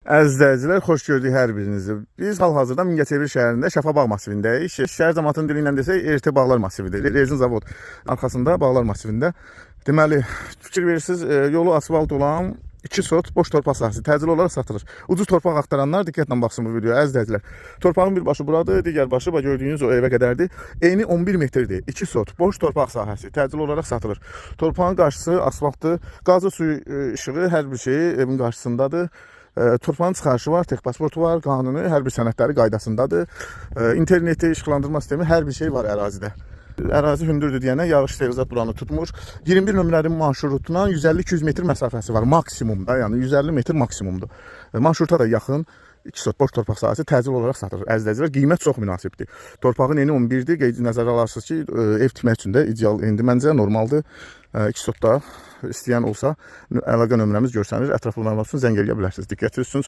Əziz izləyicilər, xoş gördük hər birinizi. Biz hal-hazırda Mingəçevir şəhərində Şəfa bağ masivindəyik. Şəhər cəmaatının dili ilə desək, ERT Bağlar masividir. Rezin zavod arxasında Bağlar masivində. Deməli, fikir verirsiniz, yolu asfalt olan 2 sot boş torpaq sahəsi təcili olaraq satılır. Ucuz torpaq axtaranlar diqqətlə baxsın bu videoya, əziz izləyicilər. Torpağın bir başı buradır, digər başı bax gördüyünüz o evə qədərdir. Eni 11 metrdir. 2 sot boş torpaq sahəsi təcili olaraq satılır. Torpağın qarşısı asfaltdır. Qazı suyu, işığı, hər bir şeyi evin qarşısındadır. Torpağın çıxarışı var, texpasportu var, qanuni, hər bir sənədləri qaydasındadır. İnterneti, işıqlandırma sistemi, hər bir şey var ərazidə. Ərazi hündürdür deyənə yağış sel buranı tutmur. 21 nömrəli marşrutuna 150-200 metr məsafəsi var maksimumda, yəni 150 metr maksimumdur. Marşruta da yaxın 2 sot boş torpaq sahəsi təcil olaraq satılır. Əziz izləyicilər, qiymət çox münasibdir. Torpağın eni 11-dir. Qeyd nəzərə alarsınız ki, ev tikmək üçün də ideal indi məncə normaldır. 2 sot da istəyən olsa əlaqə nömrəmiz görsənir. Ətraflı məlumat üçün zəng eləyə bilərsiniz. Diqqətiniz üçün.